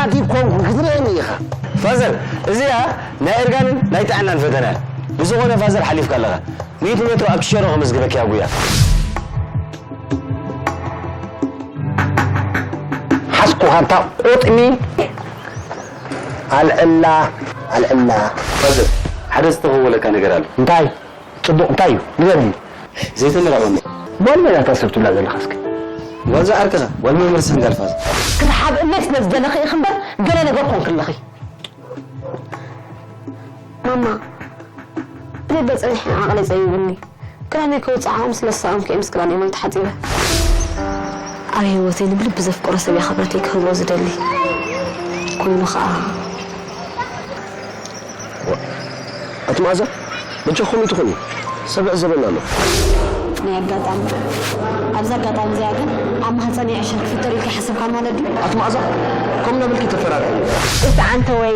ኣቲ ኮንኩ ክትርእየኒ ኢኻ። ፋዘር፣ እዚኣ ናይ እርጋንን ናይ ጥዕናን ፈተና እያ። ብዝኾነ ፋዘር ሓሊፍካ ኣለኻ። ሚእቲ ሜትሮ ኣብ ኪሸሮ ከመዝግበኪ እያ ጉያ። ሓዝኩኻ ኣንታ ቁጥሚ። ኣልዕላ፣ ኣልዕላ። ፋዘር፣ ሓደ ዝተኸወለካ ነገር ኣሎ። እንታይ? ጽቡቕ፣ እንታይ እዩ? ንገርኒ። ዘይተመርዖ እሞ። ጓል መን እያ እታ ሰብ ትብላ ዘለኻ እስኪ? ጓል ዝዓርከኻ፣ ጓል መምህር ሰንጋል ፋዘር። ክትሓብእለይ ስለ ዝደለኺ ኢኺ እምበር፣ ገለ ነገር ኮንክለኺ። ማማ፣ ብደደ ጸኒሐ ዓቕለይ ጸቢቡኒ። ክዳነይ ከውጽእ ዓቕሚ ስለ ዝሰኣንኩ እየ ምስ ክዳነይ ማለት ተሓጺበ። ኣብ ህይወተይ ንብልቢ ዘፍቅሮ ሰብ እየ ክብረተይ ክህቦ ዝደሊ። ኮይኑ ኸኣ፣ ኣቲ መኣዛ፣ በጃኹም ኣይትኹኑ፣ ሰብ ይዕዘበና ኣሎ። ናይ ኣጋጣሚ። ኣብዛ ኣጋጣሚ እዚኣ ግን ኣብ ማህጸነይ ዕሸል ክፍጠር ኢልካ ሓሰብካ ማለት ድዩ? ኣቲ መኣዛ፣ ከምኡ እናበልኪ ተፈራርሕኒ። እቲ ዓንተ ወይ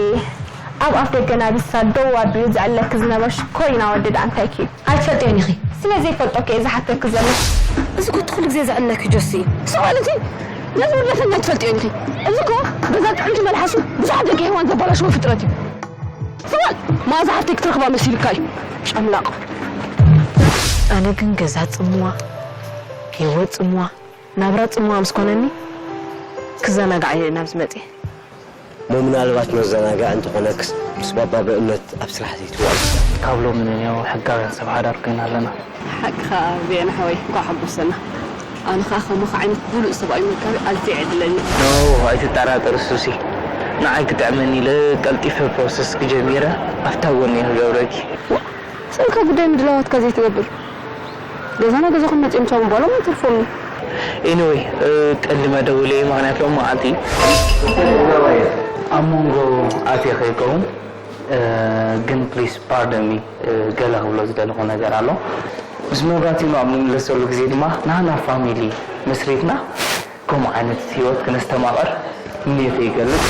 ኣብ ኣፍ ደገ ናቢሳ ደው ኣቢሉ ዘዕለኪ ዝነበረ ሽኮሪና ወዲ ደኣ እንታይ ኪድ? ኣይትፈልጥዮን ኢኺ። ስለ ዘይፈልጦ ከ እየ ዝሓተኪ ዘለኹ። እዚ እኮ እቲ ኩሉ ግዜ ዘዕለኪ ጆሲ እዩ። እሱ ማለት እዩ፣ ነዚ ውርደተኛ ኣይትፈልጥዮን ኢኺ። እዚ እኮ በዛ ጥዕምቲ መልሓሱ ብዙሓት ደቂ ሄዋን ዘበላሽዎ ፍጥረት እዩ። ስማል፣ መኣዛ ሓፍተይ ክትረኽባ መሲልካ እዩ። ጨምላቕ። ኣነ ግን ገዛ ጽምዋ፣ ህይወት ጽምዋ፣ ናብራ ጽምዋ ምስ ኮነኒ ክዘናጋዕ እየ ናብዚ መጽየ። እሞ ምናልባት መዘናግዒ እንተኾነክስ ምስ ባባ ብእምነት ኣብ ስራሕ ዘይትውዕል። ካብ ሎሚ ንንየው ሕጋውያን ሰብ ሓዳር ኮይና ኣለና። ሓቅኻ ቢኤን ሓወይ፣ እንኳዕ ሓጎሰና። ኣነ ኸኣ ከማኻ ዓይነት ብሉጽ ሰብኣይ ምርካበይ ኣዝዩ ይዕድለኒ። ኖ፣ ኣይትጠራጠሪ ሱሲ። ንዓይ ክጥዕመኒ ኢለ ቀልጢፈ ፕሮሰስ ክጀሚረ ኣብታ ጎኒ እየ ክገብረኪ። ዋ፣ ስእልካ ጉዳይ ምድላዋትካ ዘይትገብር? ገዛና ገዛኹም መጺኦም ቻው ምባሎም ኣይተርፎምን። ኤኒወይ፣ እ፣ ቀሊመ ደውለ እየ፣ ምኽንያቱ ሎም መዓልቲ ኣብ መንጎ ኣትየ ከይከውን፣ እ፣ ግን ፕሊስ ፓርደን ሚ፣ እ፣ ገለ ክብሎ ዝደለኹ ነገር ኣሎ። ምስ መብራቲኖ ኣብ ንምለሰሉ ግዜ ድማ ናህና ፋሚሊ መስሪትና ከምኡ ዓይነት ህይወት ክነስተማቕር ምንየተይ ይገልጽ።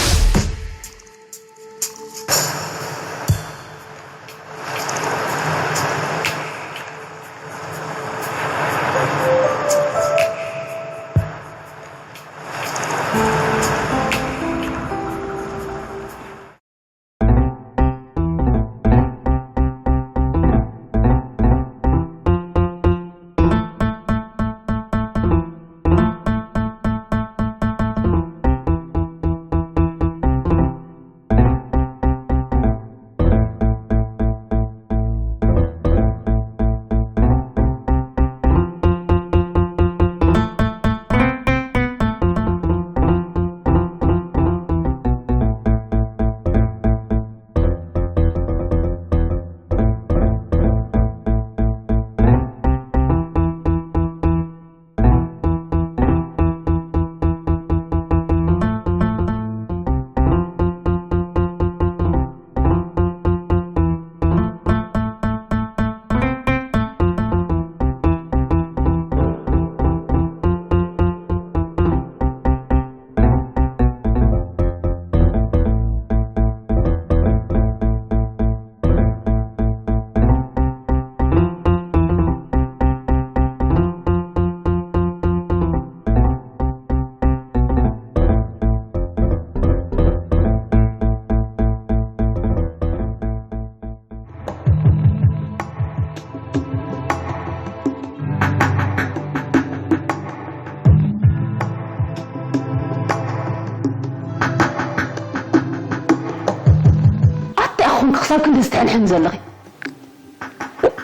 ኣቲ ኣኹም ክሳብ ክንዲ ዝትሕንሕን ዘለኺ?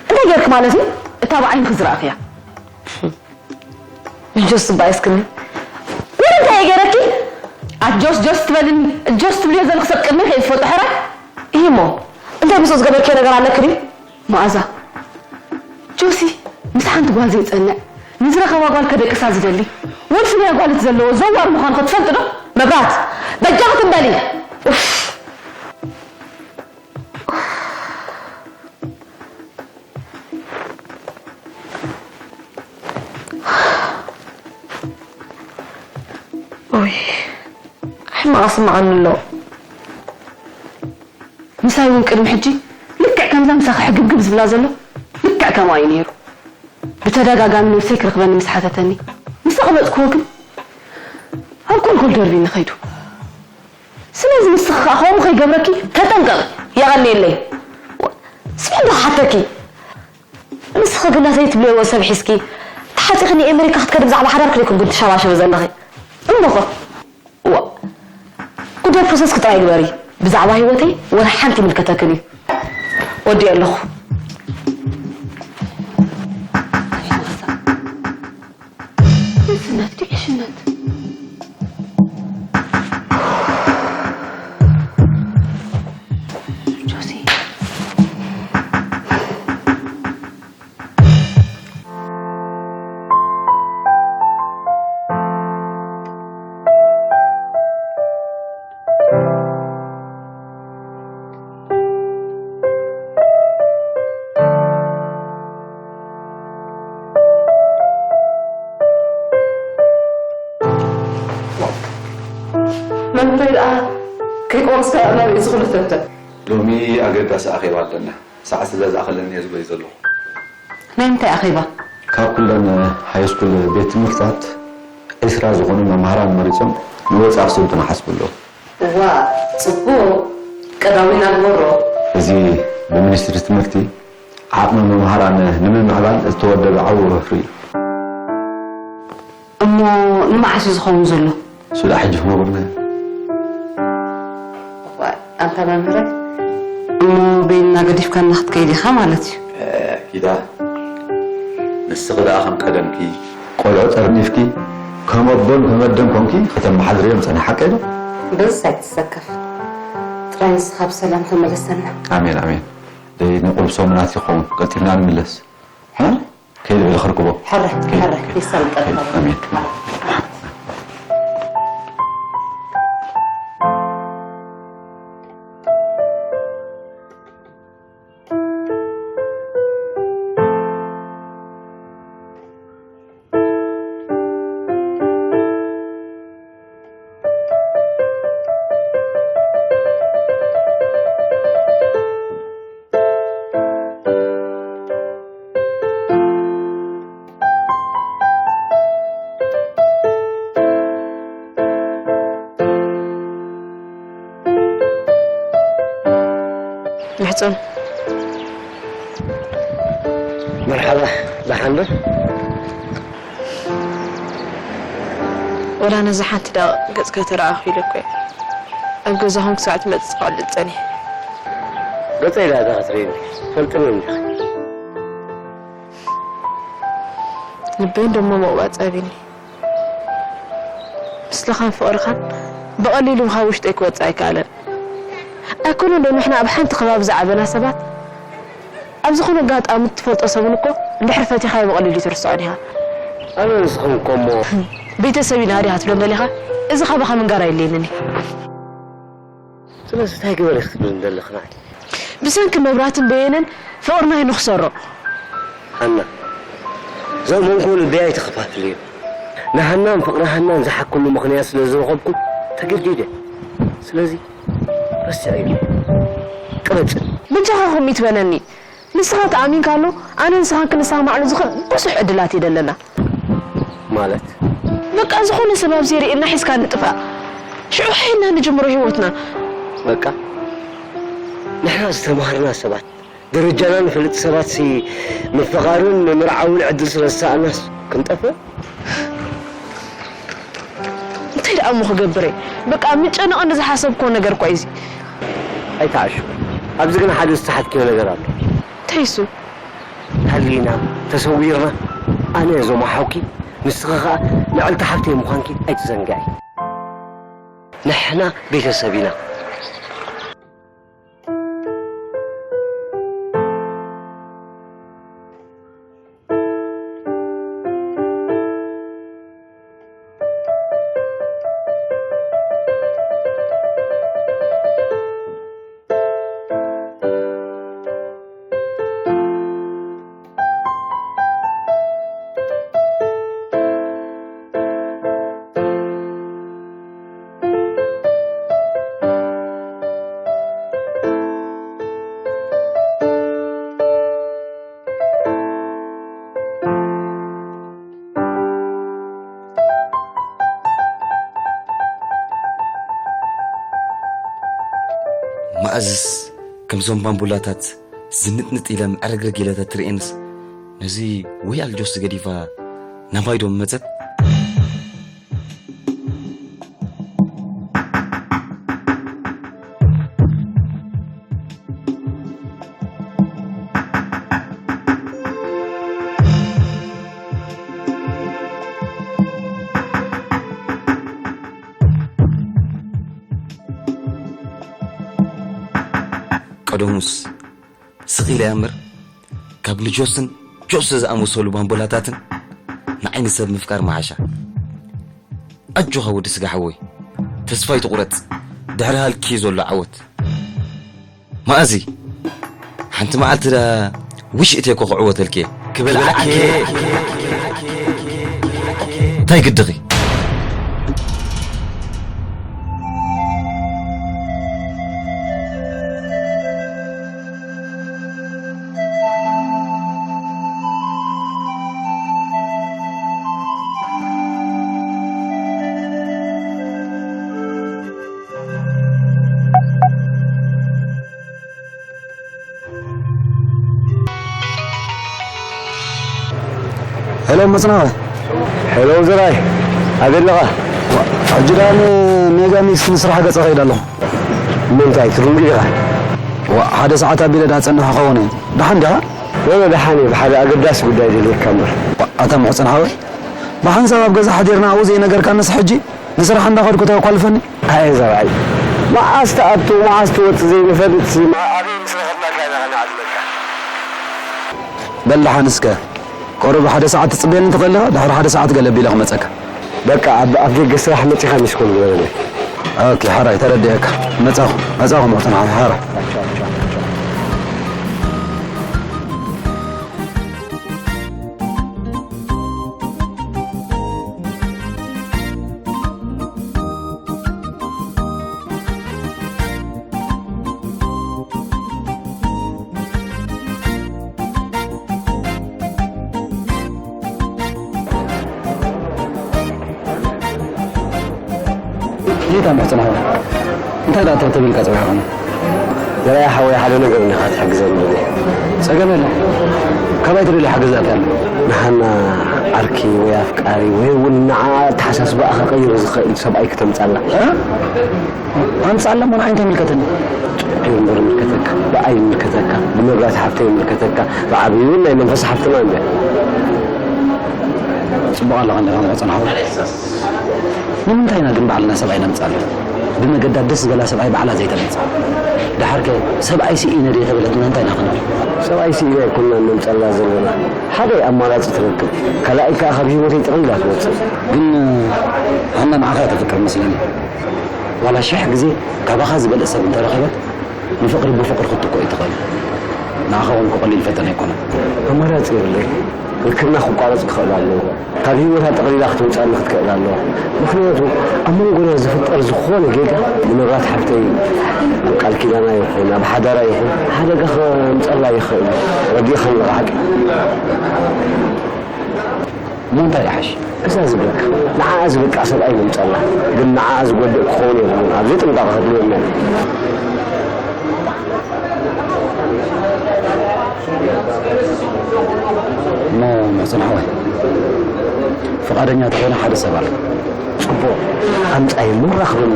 እንታይ ገይርክ ማለት እዩ? እታ ብዓይንኺ ዝረኣኽያ። ጆስ እባ የስክኒ። ወደ እንታይ ገይረኪ? ኣት ጆስ ጆስ ትበልኒ፣ ጆስ ትብልዮ ዘለኺ ሰብ ቅድሚ ከይትፈልጡ ሕራይ። እሂ እሞ፣ እንታይ ምስኡ ዝገበርክዮ ነገር ኣለኪ ድዩ? መኣዛ፣ ጆሲ ምስ ሓንቲ ጓል ዘይጸንዕ፣ ንዝረኸባ ጓል ከደቅሳ ዝደሊ፣ ወልፊ ናይ ኣጓልት ዘለዎ ዘዋር ምዃኑ ከ ትፈልጢ ዶ? መብራት፣ በጃኺ ትም በሊ። ኡፍ። ኡይ፣ ሕማቕ ስምዓኒ ኣሎ። ምሳይ እውን ቅድሚ ሕጂ ልክዕ ከምዛ ምሳኺ ሕግብግብ ዝብላ ዘሎ ልክዕ ከምኣ እዩ ነይሩ። ብተደጋጋሚ ነብሰይ ክረኽበኒ ምስ ሓተተኒ፣ ምሳኺ መጽክዎ ግን ኣብ ኮልኮል ደርቢኒ ከይዱ። ገብረኪ ተጠንቀቕ። የቐንየለይ። ስምዒ ዶ ሓተኪ? ንስኺ ግን ናተይ ትብልዮ ሰብ ሒዝኪ ተሓፂኺ ንኤመሪካ ክትከዲ ብዛዕባ ሓዳርኪ ዶ ይኮንኩን ትሸባሸቢ ዘለኺ? እሞኸ? ዋ፣ ጉዳይ ፕሮሰስኪ ጥራይ ግበሪ። ብዛዕባ ህይወተይ ወላ ሓንቲ ይምልከተክን እዩ። ወዲኤ ኣለኹ። ዕሽነት ድዩ ዕሽነት? ጆሲ። መምህረይ ደኣ ከይቆረስካ ኣናብእ እዚ ኩሉ ተብተብ። ሎሚ ኣገዳሲ ኣኼባ ኣለና። ሰዓት ስለ ዝኣኸለኒ እየ ዝጎይ ዘለኹ። ናይ ምንታይ ኣኼባ? ካብ ኩለን ሃይስኩል ቤት ትምህርትታት ዒስራ ዝኾኑ መምሃራን መሪጾም ንወጻኢ ክሰልጡና ሓስቡ ኣለዉ። እዋ፣ ጽቡቕ። ቀዳዊና ግበሮ። እዚ ብሚኒስትሪ ትምህርቲ ዓቕሚ መምሃራን ንምምዕባል ዝተወደበ ዓቢ ወፍሪ እዩ። እሞ ንመዓስ እዩ ዝኸውን ዘሎ? እሱ ደኣ ሕጂ ክነግርና። እዋ፣ ኣንታ መምህረይ። እሞ በይንና ገዲፍካና ክትከይድ ኢኻ ማለት እዩ። እ፣ ኪዳ፣ ንስኺ ደኣ ከም ቀደምኪ ቆልዑ ጠርኒፍኪ፣ ከም ኣቦን ከም ኣደን ኮንኪ ከተመሓድርዮም ጸኒሓ፣ ሓቀይ ዶ? በዝስ ኣይትሰከፍ። ጥራይ ንስኻ ብሰላም ተመለሰና። ኣሜን፣ ኣሜን። ደይ ንቁሩብ ሰሙናት ይኸውን፣ ቀልጢፍና ንምለስ። እ? ከይድ በለ ክርክቦ። ሕረ፣ ከይድ፣ ሕረ፣ ከይድ። ይሰልጠን። ከይድ፣ ኣሜን። ምሕጹን። መርሓባ፣ ደሓን ዶ? ወላ ነዛ ሓንቲ ደቂቕ ገጽካ ተረኣኹ ኢለ እኮ እየ ኣብ ገዛኹም ክሳዕ ትመጽእ ክዕልል ጸኒሐ። ገጸይ ደኣ ዶ ክትርእይኒ? ትፈልጥኒ እንዲኺ። ልበይ እንደሞ ምቕባጽ ኣቢኒ። ምስልኻን ፍቕርኻን ብቐሊሉ ካብ ውሽጠይ ክወጽእ ኣይከኣለን። ኣይኮነን ዶ ንሕና ኣብ ሓንቲ ከባቢ ዝዓበና ሰባት? ኣብ ዝኾነ ኣጋጣሚ እትፈልጦ ሰብን እኮ እንድሕር ፈቲኻዮ ብቐሊሉ ኣይትርስዖን ኢኻ። ኣነ ንስኽን እኮ እሞ። ቤተሰብ ኢና ዲኻ ትብሎም ደሊኻ? እዚ ካባኻ ምንጋር ኣየድልየንን እዩ። ስለዚ እንታይ ግበሪ ክትብልኒ ዘለኺ ንዓይ? ብሰንኪ መብራህትን በየነን ፍቕርና ኣይንኽሰሮ። ሃና፣ ዘእመንኩ ልበይ ኣይትኸፋፍልዮ። ንሃናን ፍቕሪ ሃናን ዝሓከሉ ምኽንያት ስለ ዝረኸብኩ ተገዲደ። ስለዚ ረስዐዮ። ቅረጽኒ። በጃኻ ከምኡ ይትበለኒ። ንስኻ ተኣሚንካሉ፣ ኣነ ንስኻን ክንሰማማዓሉ ዝኽእል ብዙሕ ዕድላት እዩ ደለና። ማለት? በቃ ዝኾነ ሰብ ኣብዚ ርኢና ሒዝካ ንጥፋእ። ሽዑ ሄና ንጅምሮ ህይወትና። በቃ ንሕና ዝተማህርና ሰባት፣ ደረጃና ንፈልጥ ሰባትሲ ምፍቓርን ምምርዓውን ዕድል ስለ ዝሰኣናስ ክንጠፍእ? እንታይ ደኣ እሞ ክገብር እየ? በቃ ምጨነቐኒ ዝሓሰብክዎ ነገር እኮ እዩ እዚ። ኣይትዓሹ። ኣብዚ ግን ሓደ ዝተሓትክዮ ነገር ኣሎ። እንታይ እሱ? ሃሊና፣ ተሰዊርና፣ ኣነ እዞም ኣሓውኪ፣ ንስኺ ኸኣ ልዕልቲ ሓፍተይ ምዃንኪ ኣይትዘንግዒ። ንሕና ቤተሰብ ኢና። መኣዝስ ከምዞም ባምቡላታት ዝንጥንጥ ኢለ ምዕርግርግ ኢለ ተትርእየንስ፣ ነዚ ወያል ጆስ ገዲፋ ናባይ ዶ መጸት? ቀደሙስ ስቕ ኢለ እያ እምበር፣ ካብ ንጆስን ጆስ ዝኣመሰሉ ባምቦላታትን ንዓይ ንሰብ ምፍቃር መዓሻ። ኣጆኻ ወዲ ስጋ ሓወይ፣ ተስፋ ኣይትቑረጽ፣ ድሕሪ ሃልኪ ዘሎ ዓወት። መኣዚ፣ ሓንቲ መዓልቲ ዳ ውሽ እቴኮ ክዕወተልኪ እየ። ክበልዓኪ እየ። እንታይ ግድኺ? ሄሎ መጽናወ። ሄሎ ዘራይ፣ ኣበይ ኣለኻ? ሕጂ ደኣ ንሜጋ ሚክስ ንስራሕ ገጸ ከይደ ኣለኹ። እሞ እንታይ ትርንጉ ኢኻ? ዋ፣ ሓደ ሰዓት ኣቢለ ደኣ ጸኒሑ ክኸውን እየ። ደሓን ዲኻ? ወለ ደሓን እየ፣ ብሓደ ኣገዳሲ ጉዳይ ደልየካ እምበር። ዋ፣ ኣታ ምሕጽን ሓወይ፣ ብሓንሳብ ኣብ ገዛ ሓዲርና ኣብኡ ዘይነገርካንስ ሕጂ ንስራሕ እንዳኸድኩ ተኳልፈኒ? ኣየ ዘርኣይ፣ መዓስ ትኣቱ መዓስ ትወጽእ ዘይንፈልጥ፣ ሲ-፣ መዓ-፣ ኣበይ ምስ ረኸብናካ ኢና ኸነዕልለካ። በል ደሓን እስከ፣ ቁሩብ ሓደ ሰዓት ትጽበየኒ ትኽእል ኢኻ? ድሕሪ ሓደ ሰዓት ገለ ቢለ ክመጸካ። በቃ፣ ኣብ፣ ኣብ ደገ ስራሕ መጺኻ ሚስኮል ግበረለይ። ኦኬ፣ ሓራይ፣ ተረዲኤካ። መጻኹ፣ መጻኹ፣ መጽናዕ፣ ሓራይ። ጌታ ምሕጽን ሓወይ፣ እንታይ ደኣ ተተቢልካ ጸዊዕኻኒ? ዘርኣይ ሓወይ፣ ሓደ ነገር እንዲኻ ክትሕግዘኒ ደልየ። ጸገም የለን። ካባይ ትደልዮ ሓገዝ ኣትያ ኣሎ። ንሃና ዓርኪ ወይ ኣፍቃሪ ወይ እውን ንዓኣ ኣተሓሳስባኣ ክቐይር ዝኽእል ሰብኣይ ክተምጻላ። እ? ኣምጻላ እሞ ንዓይ እንታይ ይምልከተኒ? ጨቂሩ እምበር ይምልከተካ፣ ብኣይ ይምልከተካ፣ ብመብራት ሓፍተይ ይምልከተካ፣ ብዓብዩ እውን ናይ መንፈስ ሓፍትና እንድያ። ጽቡቕ ኣለኻ እንዲኻ ምሕጽን ሓወይ። ንምንታይ ኢና ግን ባዕልና ሰብኣይ ነምጽኣሉ? ብመገዳ ደስ ዝበላ ሰብኣይ ባዕላ ዘይተምጽእ? ደሓርከ ሰብኣይ ስኢነ ድየ ተበለትና እንታይ ኢና ክንብል? ሰብኣይ ስኢነ ኣይኮንና ነምጽኣላ ዘለና። ሓደ ኣማራጺ ትረክብ፣ ካልኣይ ከኣ ካብ ህይወተይ ጥቕሊላ ትወጽእ። ግን ሃና ንዓኻ እያ ተፍቅር መስለኒ። ዋላ ሽሕ ግዜ ካባኻ ዝበልጽ ሰብ እንተረኸበት ንፍቕሪ ብፍቕሪ ክትትክኦ ኣይትኽእልን። ንዓኻ እውን እኮ ቀሊል ፈተነ ኣይኮነን። ኣማራጺ የብለይ። ርክብና ክቋረጽ ክኽእል ኣለዎ። ካብ ህይወታ ጠቕሊላ ክትወጽኣኒ ክትክእል ኣለዋ። ምኽንያቱ ኣብ መንጎና ዝፍጠር ዝኾነ ጌጋ ንመብራት ሓፍተይ ኣብ ቃል ኪዳና ይኹን ኣብ ሓዳራ ይኹን ሓደጋ ከምጸላ ይኽእል እዩ። ረዲእኻ ኣለኻ ሓቂ። እሞ እንታይ ይሓሽ? እዛ ዝብለካ፣ ንዓኣ ዝበቅዕ ሰብኣይ ምምጸላ፣ ግን ንዓኣ ዝጎድእ ክኸውን የብሉን። ኣብዚ ጥንቃቐ ከድልየና እዩ። እሞ መሕጽን ሓወይ፣ ፍቓደኛ ተኾይና ሓደ ሰብ ኣሎ። ጽቡቕ፣ ኣምጻይ እሞ ራኽበኒ።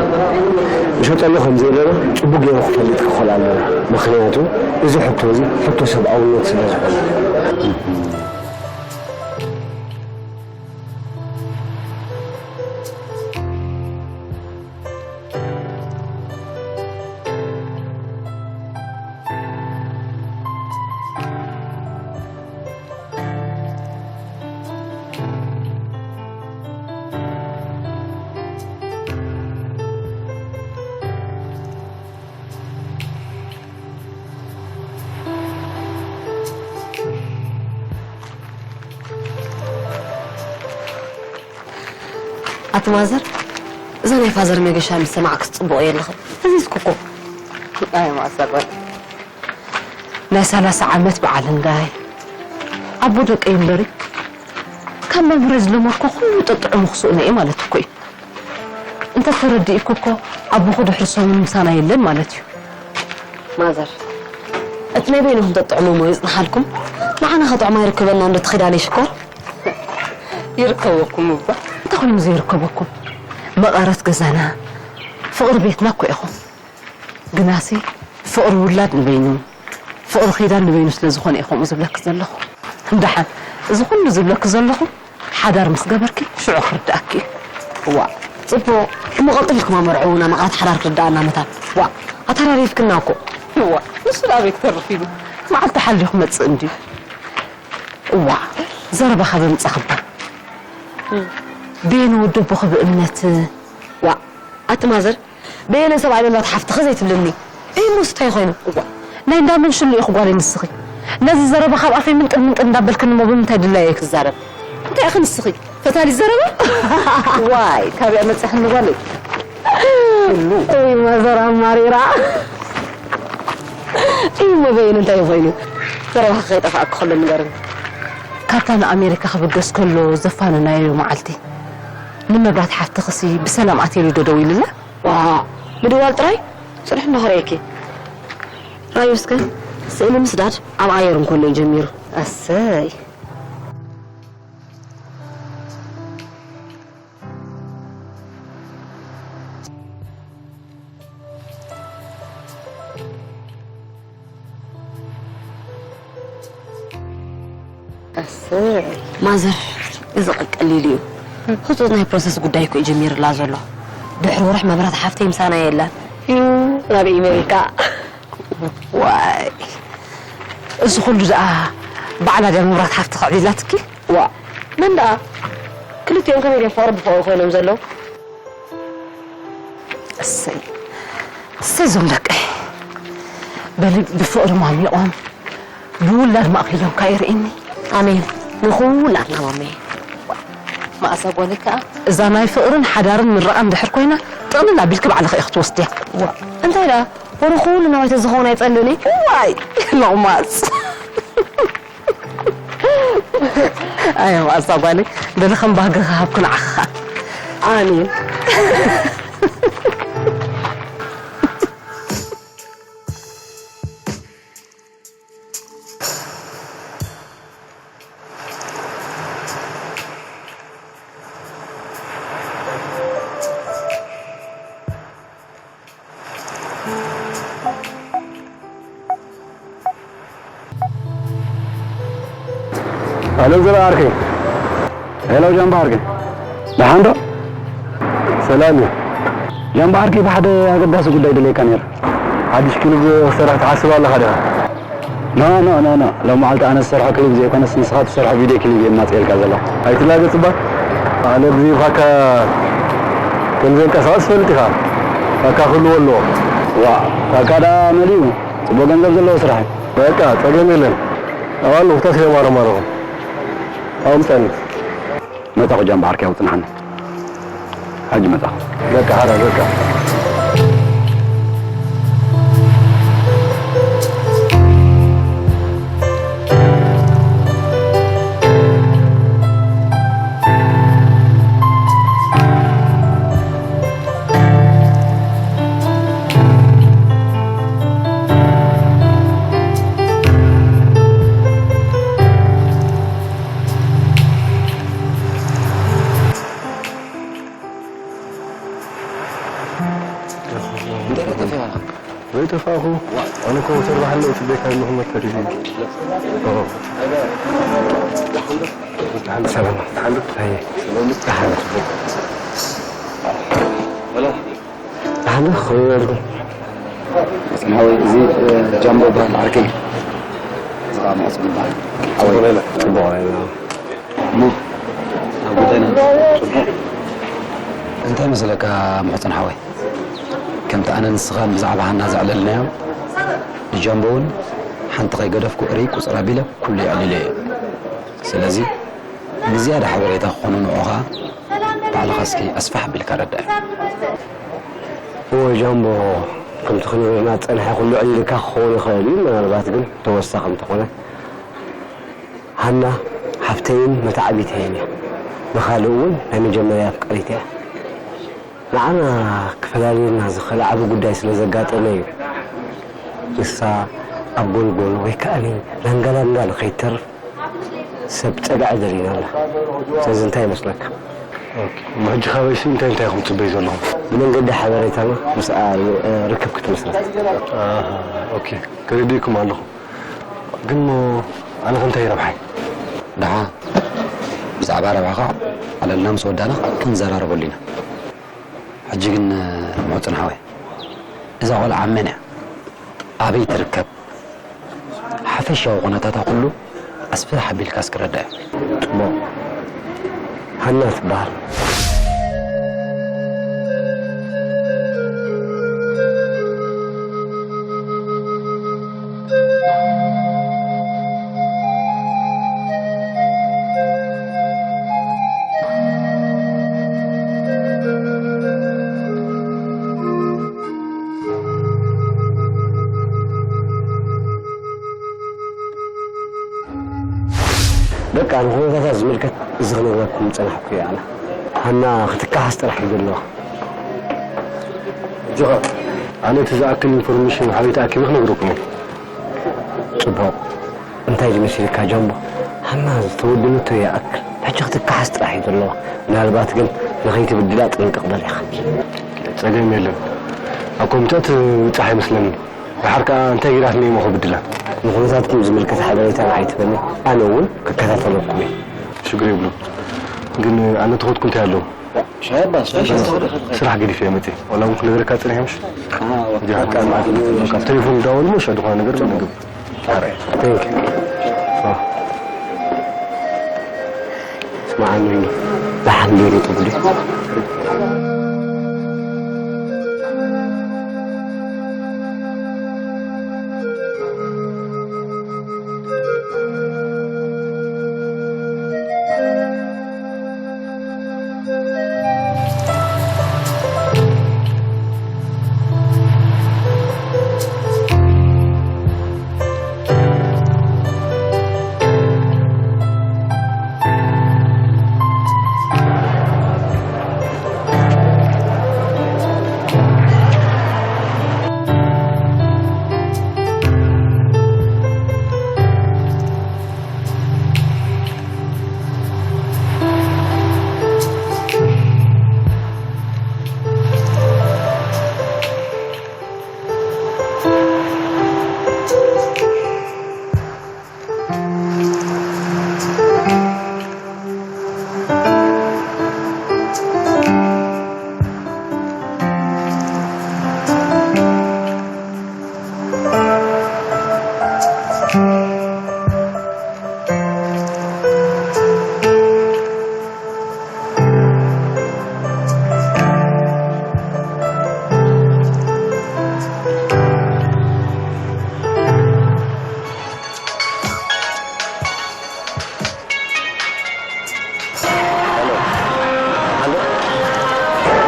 ንሸጠሉ ከም ዘለና ጽቡቕ ገይሩ ክፈልጥ ክኽእል ኣለዎ። ምኽንያቱ እዚ ሕቶ እዚ ሕቶ ሰብኣውነት ስለ ዝኾነ። ኣቲ ማዘር፣ እዛ ናይ ፋዘር መገሻ ምስ ሰማዕክስ ጽቡቕ የለኽን። እዚ እስኩ እኮ። ኣይ ማእሳ ጓል። ናይ ሰላሳ ዓመት በዓል እንዳይ። ኣቦ ደቀይ እምበሪ። ካብ መምህረይ ዝለመድኮ ኩሉ ጠጥዑሙ ክስእኖ እየ ማለት እኮ እዩ። እንተ ተረዲእኩ እኮ ኣቦኹ ድሕሪ ሰሙን ምሳና የለን ማለት እዩ። ማዘር፣ እቲ ናይ በይንኹም ተጥዕምዎ ይጽንሓልኩም። ንዓና ከጥዕማ ይርከበና እንዶ ትኺድ ኣለ ሽኮር። ይርከበኩም እባ። እንታይ ኮይኑ ዘይርከበኩም? መቐረት ገዛና፣ ፍቕሪ ቤትና እኮ ኢኹም። ግናሲ ፍቕሪ ውላድ ንበይኑ፣ ፍቕሪ ኺዳን ንበይኑ ስለ ዝኾነ እየ ከምኡ ዝብለኪ ዘለኹ። ደሓን፣ እዚ ኩሉ ዝብለኪ ዘለኹ ሓዳር ምስ ገበርኪ ሽዑ ክርድኣኪ እዩ። እዋ፣ ጽቡቕ። እሞ ቀልጥፍ ኢልኩም ኣመርዕዉና፣ መቐረት ሓዳር ክርድኣና መታን። ዋ፣ ኣተራሪፍክና እኮ። እዋ፣ ንሱ ደኣ ኣበይ ክተርፍ ኢሉ? መዓልቲ ሓልዩ ክመጽእ እንድዩ። እዋ፣ ዘረባኻ ብምጻኽባ። ቤኑ ወደቦኺ ብእምነት። ዋ፣ ኣቲ ማዘር፣ በየነ ሰብኣይ መብራት ሓፍትኺ ዘይትብልኒ? እይ፣ እሞስ እንታይ ኮይኑ? እዋ፣ ናይ እንዳ መን ሽሉ ኢኺ ጓለይ ንስኺ? ነዚ ዘረባ ካብ ኣፈይ ምንጥል ምንጥል እንዳበልክኒ እሞ ብምንታይ ድላየ ክዛረብ? እንታይ ኢኺ ንስኺ? ፈታሊት ዘረባ? ዋይ፣ ካበይ ኣመጺኽኒ ጓለይ? ሽሉ። እይ፣ ማዘር ኣማሪራ። እይ፣ እሞ በየነ እንታይ ኮይኑ? ዘረባኺ ከይጠፍኣኪ ከሎ ንገርኒ። ካብታ ንኣሜሪካ ክብገስ ከሎ ዘፋነናዮ መዓልቲ፣ ንመብራት ሓፍትኽሲ ብሰላም ኣትየሉ ዶ ደዊሉላ? ዋእ፣ ምድዋል ጥራይ ጽንሑ እንዶ ክርእየኪ። ራእዩ እስከ፣ ስእሊ ምስዳድ ኣብ ኣየር እንከሎ እዩ ጀሚሩ። ኣሰይ። ኣሰይ። ማዘር፣ እዚ ቀሊል እዩ። ህጹጽ ናይ ፕሮሰስ ጉዳይ እኮ እዩ ጀሚርላ ዘሎ። ድሕሪ ወርሒ መብራት ሓፍተይ ምሳና የላን። እዩ፣ ናብ ኣሜሪካ። ዋይ፣ እዚ ኩሉ ደኣ ባዕላ ድያ መብራት ሓፍቲ ከዕሊላትኪ? ዋ፣ መን ደኣ? ክልቲኦም ከመይ ድዮም ፍቕሪ ብፍቕሪ ኮይኖም ዘለዉ? እሰይ፣ እሰይ እዞም ደቀይ። በሊ ብፍቕሪ ማሚቖም፣ ብውላድ ማእኪሎም ከኣ የርእየኒ። ኣሜን። ንኹላትና ማመየ። መኣዛ ጓለይ ከኣ? እዛ ናይ ፍቕርን ሓዳርን ምረቓ እንድሕር ኮይና፣ ጥቕልል ኣቢልኪ ባዕልኺ ኢኺ ክትወስድያ። ዋ፣ እንታይ ደኣ? ወረ ኩሉ ናባይ ተዝኸውን ኣይጸልእን እየ። ዋይ፣ ሎቕማጽ። ኣየ መኣዛ ጓለይ፣ በሊ ከም ባህጊ ክሃብኩ ንዓኺ ኸኣ። ኣሜን። ኣሎ፣ ዘርኣ ዓርከይ። ሄሎ፣ ጃምባ ዓርከይ። ደሓን ዶ? ሰላም እዩ። ጃምባ ዓርከይ፣ ብሓደ ኣገዳሲ ጉዳይ ደልየካ ነይረ። ሓድሽ ክሊፕ ክሰርሕ ትሓስብ ኣለኻ ዲኻ? ኖ፣ ኖ፣ ኖ፣ ኖ። ሎም መዓልቲ ኣነ ዝሰርሖ ክሊፕ ዘይኮነስ፣ ንስኻ ትሰርሖ ቪድዮ ክሊፕ እየ እማጽኤልካ ዘለኹ። ኣይትላገጽ እባ። ኣነ ብዘይ ብኻካ ከም ዘንቀሳቐስ ትፈልጥ ኢኻ። ካካ ክህልዎ ኣለዎ። ዋእ፣ ካካ ደኣ መሊኡ። ጽቡቕ ገንዘብ ዘለዎ ስራሕ እዩ። በቃ፣ ጸገም የለን። ኣባል ንኩታስ እዮም ኣረማረኹም። ኣብኡ ምጻኒ። መጻኹ ጃምባ ዓርከይ፣ ኣብኡ ጽንሓኒ። ሕጂ መጻኹ። በቃ፣ ሓራ፣ በቃ። እንታይ ደኣ ጠፊእኻ? ዘይጠፋእኹ? ዋእ። ኣነ እኮ ሞተር ብሓለወ ጽበይካ ኣለኹ መተር ኢሉ። ኦ። ደሓን ዶ? ሰላም። ደሓን ዶ? ኣየ። ሰላም ዶ? ደሓን። ጽቡቕ። ሰላም። ደሓን ዶ? ከመይ በልኩም? ጽንሓወይ፣ እዚ፣ እ፣ ጃምቦ ይበሃል ዓርከይ። እዚ ኸኣ ማዕጾ ይበሃል። ሓወይ። ጽቡቕ በለ። ጽቡቕ በለ። እሞ፣ ኣብ ጉዳይና ጽቡቕ። እንታይ መስለካ፣ ምሕጽን ሓወይ? ከምቲ ኣነ ንስኻን ብዛዕባ ሃና ዘዕለልናዮ፣ ንጃምቦ እውን ሓንቲ ከይገደፍኩ እርይ ቁጽር ኣቢለ ኩሉ የዕሊለዮ እየ። ስለዚ፣ ንዝያዳ ሓበሬታ ክኾኑ ንዑ ኸኣ፣ ባዕልኻ እስኪ ኣስፍሕ ኣቢልካ ረድኣዮም። እወ ጃምቦ፣ ከምቲ ክንሪኦ ዝጸናሕና ኩሉ ኣዕሊልካ ክኸውን ይኽእል እዩ፣ ምናልባት ግን ተወሳኺ እንተኾነ፣ ሃና ሓፍተይን መተዓቢተይን እያ። ንኻልእ እውን ናይ መጀመርያ ኣፍቃሪት እያ። ንዓና ክፈላልየና ዝኽእል ዓቢ ጉዳይ ስለ ዘጋጠመ እዩ። ንሳ ኣብ ጎልጎል ወይ ከኣኒ ላንጋላንጋ ንኸይተርፍ ሰብ ጸግዒ ደሊና ኣላ። ስለዚ እንታይ ይመስለካ? ኦኬ፣ እሞ ሕጂ ካበይሲ እንታይ እንታይ ኢኹም ትጽበዩ ዘለኹም? ብመንገዲ ሓበሬታና ምስኣ ርክብ ክትምስረት። ኣሃ፣ ኦኬ፣ ተረዲእኩም ኣለኹ። ግን እሞ ኣነ ከ እንታይ ረብሓይ? ደሓ፣ ብዛዕባ ረብሓኻ ኣለና ምስ ወዳእና ክንዘራረበሉ ኢና። ሕጂ ግን ሙሕጽን ሓወይ፣ እዛ ቆልዓ መን እያ? ኣበይ ትርከብ? ሓፈሻዊ ኩነታታ ኩሉ ኣስፍሕ ኣቢልካ እስኪ ረዳእ። ጽቡቕ። ሃና ትበሃል። በቃ ንኹነታታ ዝምልከት እዚ ክነግረኩም ዝጸናሕኩ እየ ኣነ። ሃና ክትከሓስ ጥራሕ እዩ ዘለዋ። ኣጆኻ፣ ኣነ እቲ ዝኣክል ኢንፎርሜሽን ሓበሬታ ኣኪበ ክነግረኩም እየ። ጽቡቕ። እንታይ እዩ መሲልካ ጃምቦ? ሃና ዝተወደነቶ ይኣክል ሕጂ ክትከሓስ ጥራሕ እዩ ዘለዋ። ምናልባት ግን ንኸይትብድላ ጥንቅቕ በል ኢኻ። ጸገም የለን። ኣብ ኮምፒተር ትብጻሕ ኣይመስለኒ። ደሓር ከኣ እንታይ ገይራትኒ እሞ ክብድላ? ንኹነታትኩም ዝምልከት ሓበሬታ ንዓይ ትበኒ፣ ኣነ እውን ክከታተለኩም እየ። ሽግር የብሉን። ግን ኣነ ተኾትኩ እንታይ ኣለዎ? ስራሕ ገዲፈ እየ መፅየ። ዋላ እውን ክነግረካ ፀኒሐ ምሽ? ካብ ቴሌፎን ይደዋወል እሞ ሽዑ ዝኾነ ነገር ንገብር። ስምዓኒ፣ ደሓን ዶ ይጠፍኡ?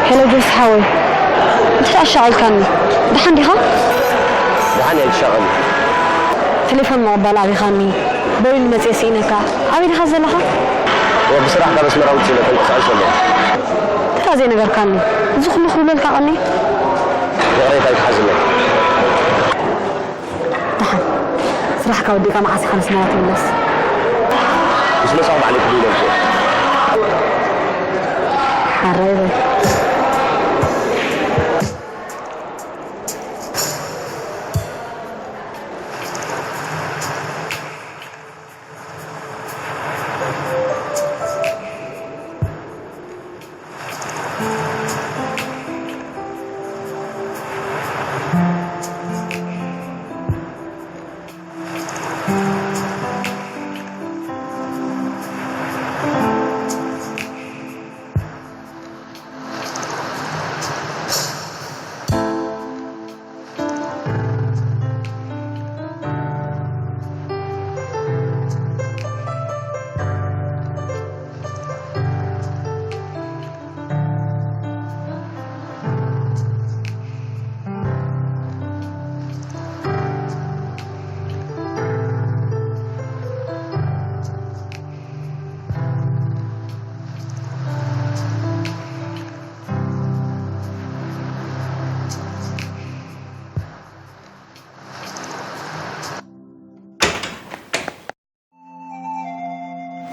ሄሎ ጆስ ሓወይ፣ እንታይ ኣሻቒልካኒ? ደሓን ዲኻ? ደሓን እየ፣ ኣይትሻቐሊ። ቴሌፎን ምቕባል ኣቢኻኒ። በይኑ መፅየ ስኢነካ። ኣበይ ዲኻ ዘለኻ? እወ፣ ብስራሕ ካብ ኣስመራ ውፅእ ኢለ ተንቀሳቒሰ ኣለኹ። እንታይ ዘይነገርካኒ? እዚ ኩሉ ክብለልካ ቀንየ? ይቕሬታ ኣይትሓዝለይ። ደሓን ስራሕካ ወዲእካ መዓስ ኢኻ ንስማዋ ትምለስ? ምስ መጻኹ ባዕለይ ክድውለልኪ እየ። ሓራይ በል።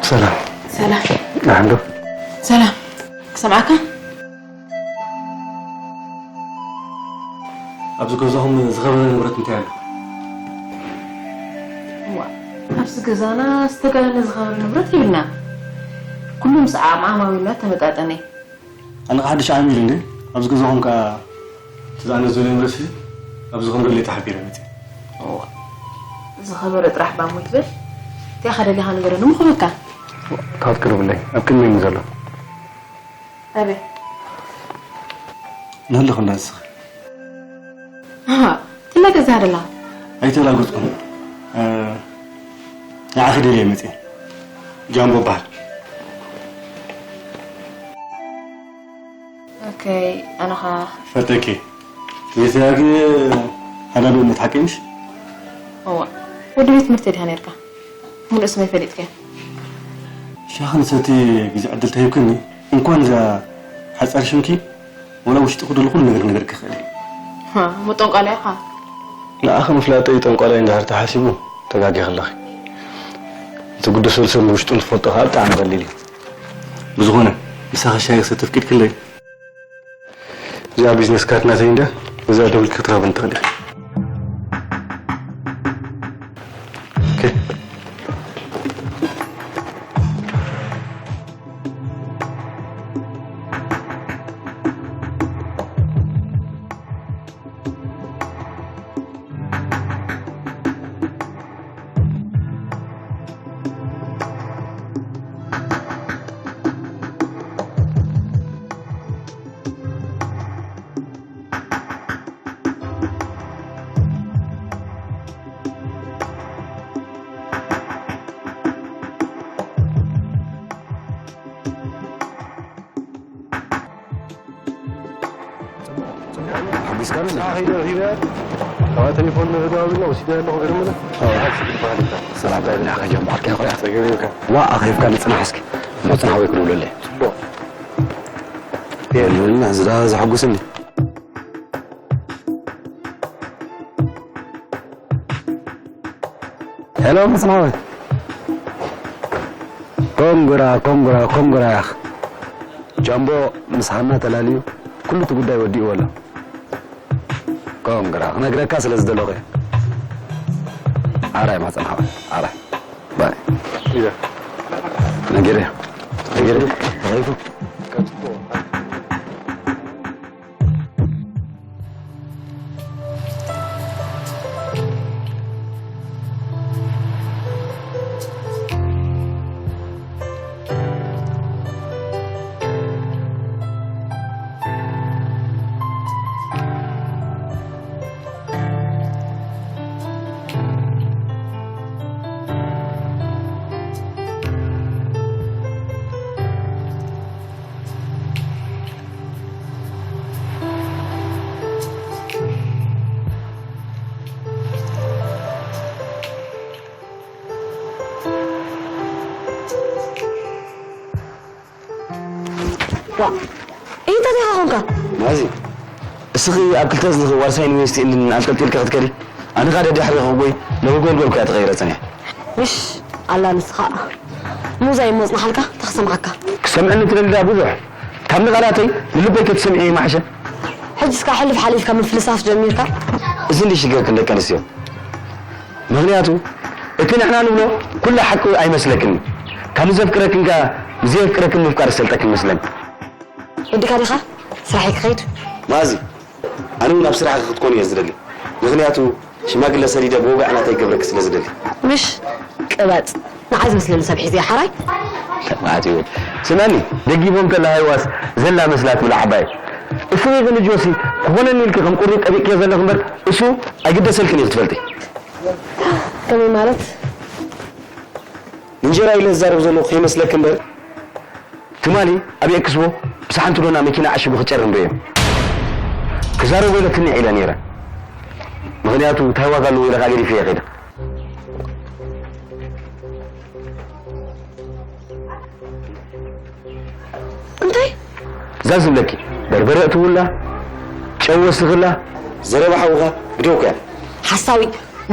ሰላም። ሰላም። ደሓን ዶ? ሰላም። ክሰምዓካ? ኣብዚ ገዛኹም ዝኸበረ ንብረት እንታይ ኣሎ? እዋ፣ ኣብዚ ገዛና ዝተጋነነ ዝኸበረ ንብረት የብልና። ኩሉ ምስ ዓቕሚ ዓማዊልና ተመጣጠነ። ኣነ ሓድሽ ዓሚል እንደ ኣብዚ ገዛኹም ከኣ እቲ ዝኣነዘ ንብረት ኣብዚ ከምረለይ ተሓቢረ መጽእ። እዋ፣ ዝኸበረ ጥራሕ ባሞ ይትበል። እንታይ ከደሊኻ ንገረኒ፣ ምኽበካ። ካብ ቅርብለይ፣ ኣብ ቅድመይ እዩ ዘሎ። ኣበይ? ንህልኽ እንዳዝኽ። ኣሃ፣ ትለ ገዛ ደላ? ኣይተላገጽኩን። እ፣ ንዓኺ ደልየ መጽየ። ጃምቦ በሃል። ኦኬ፣ ኣነ ኸኣ ፈተኪ። ቤተያጊ ሓዳሉ እምነት ሓቂ ምሽ? እዋ፣ ወዲ ቤት ትምህርቲ ዲኻ ነርካ? ሙሉእ ስመይ ፈሊጥከ? ሻኽን ሰቲ ግዜ ዕድል ተሂብክኒ፣ እንኳን እዛ ሓጻር ሽምኪ፣ ወላ ውሽጢ ክደሉ ኩሉ ነገር ነገር ክኽእል። ሃ፣ እሞ ጠንቋላይ ኢኻ። ንኣኸ ምፍላጠይ ጠንቋላይ እንድሕር ተሓሲቡ፣ ተጋጊኺ ኣለኺ። እቲ ግዱስ ሰብ ንውሽጡ እንትፈልጦ ከዓ ብጣዕሚ ቀሊል እዩ። ብዝኾነ፣ ምሳኺ ሻሂ ክሰቲ ፍቂድክለይ? እዚኣ ቢዝነስ ካርድ ናተይ እንድያ፣ እዛ ደዊልኪ ክትረኽብኒ ትኽእሊ ኢኺ። ኦኬ። ሓጒስካ ዶ? ንስኻ ከይደ ሂበ፣ ካብኣ ቴሌፎን ተደዋዊልና ወሲደ ኣለኹ፣ ገርምለ። ኣዎ። ሰላም፣ ሰላም፣ ከጀምዓልካ ይኽእል። ጸገም የብልካ። ዋ፣ ኣኺብካ ንጽናሕ እስኪ። ንጽናሕ ወይ ክድውለለይ። ጽቡቕ። የብልና፣ እዚ ደኣ ዘሐጉስኒ። ሄሎ፣ መጽናዕቲ። ኮንግራ፣ ኮንግራ፣ ኮንግራ ያኽ። ጃምቦ ምስ ሃና ተላልዩ፣ ኩሉ እቲ ጉዳይ ወዲእዎ ኣሎ። ኮንግራ፣ ክነግረካ ስለ ዝደለኹ እየ። ኣራይ ማህፀን ሓወይ፣ ኣራይ። ባይ። ኢዛ። ነጊረ፣ ነጊረ፣ ተኸይፉ። ዋ፣ እንታይ ዲኻ ኾንካ? ማዚ፣ እስኺ ኣብ ክልተ ዝልኺ ዋርሳይ ዩኒቨርሲቲ እንን ኣንጠልጢልካ ክትከዲ? ኣነ ኸኣ ደድሕሪ ክጎይ፣ ነብጎልጎል እኮ እያ ተቐይረ ጸኒሐ። ምሽ፣ ኣላ ንስኻ። ሙዛ እሞ ጽናሓልካ፣ ተኽሰምዓካ። ክሰምዐኒ ትደሊ ድኣ ብዙሕ። ካብ ንቓላተይ ንልበይ ተትሰምዒ ይማሕሸ። ሕጅስ ከኣ ሕልፍ ሓሊፍካ ምፍልሳፍ ጀሚርካ? እዚ እንዲ ሽግርክን ደቂ ኣንስትዮ። ምኽንያቱ፣ እቲ ንሕና ንብሎ ኩሉ ሓቂ ኣይመስለክን እዩ። ካብ ንዘፍቅረክን ከኣ ንዘየፍቅረክን ምፍቃር ዝሰልጠክን ይመስለኒ። ወዲእካ ዲኻ? ስራሐይ ክኸይድ። ማዚ፣ ኣነ እውን ኣብ ስራሕኪ ክትኮኒ እየ ዝደሊ። ምኽንያቱ፣ ሽማግለ ሰዲደ ብወግዒ ናተይ ክገብረኪ ስለ ዝደሊ። ምሽ ቅበጽ። ንዓይ ዝመስለኒ ሰብ ሒዘ እየ ሓራይ። ማለት እዩ። ስምዐኒ፣ ደጊፎም ከላ ሃይዋስ ዘላ መስላ ትብላ ዓባይ። እሱ ግን ጆሲ ክኾነኒ ኢልኪ ከም ቁሪ ጠቢቅዮ ዘለኺ እምበር እሱ ኣይግደሰልክን እዩ ክትፈልጢ። ከመይ ማለት? ንእንጀራ ኢለ ዝዛረብ ዘለኹ ከይመስለኪ እምበር። ትማሊ ኣብ ኤክስፖ ብሰሓንቲ ዶና መኪና ዓሺጉ ክጨርም ርእየ። ክዛረቦ ኢለ ክንዕ ኢለ ነይረ። ምኽንያቱ እንታይ ዋጋ ኣለዎ ኢለ ከዓ ገዲፈ እየ ከይደ። እንታይ? እዛ ዝብለኪ በርበረ እትውላ፣ ጨው ወስኽላ። ዘረባ ሓውኻ ግደው እኮ እያ። ሓሳዊ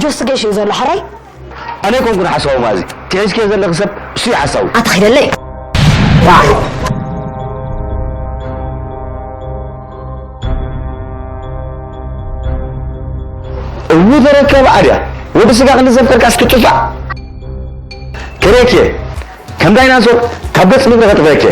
ጆስ ገሽ እዩ ዘሎ ሓራይ። ኣነ ኣይኮንኩን ሓሳዊ ማዚ። ትሒዝክዮ ዘለኺ ሰብ እሱ እዩ ሓሳቡ። ኣታ ኺደለይ። እው ተረከብ ኣድያ ወዲ ስጋ ክንዲ ዘፍቀርካ እስክጥፋእ ክሬኬ ከም ዳይናሶር ካብ ገጽ ምድሪ ከጥፈኬ።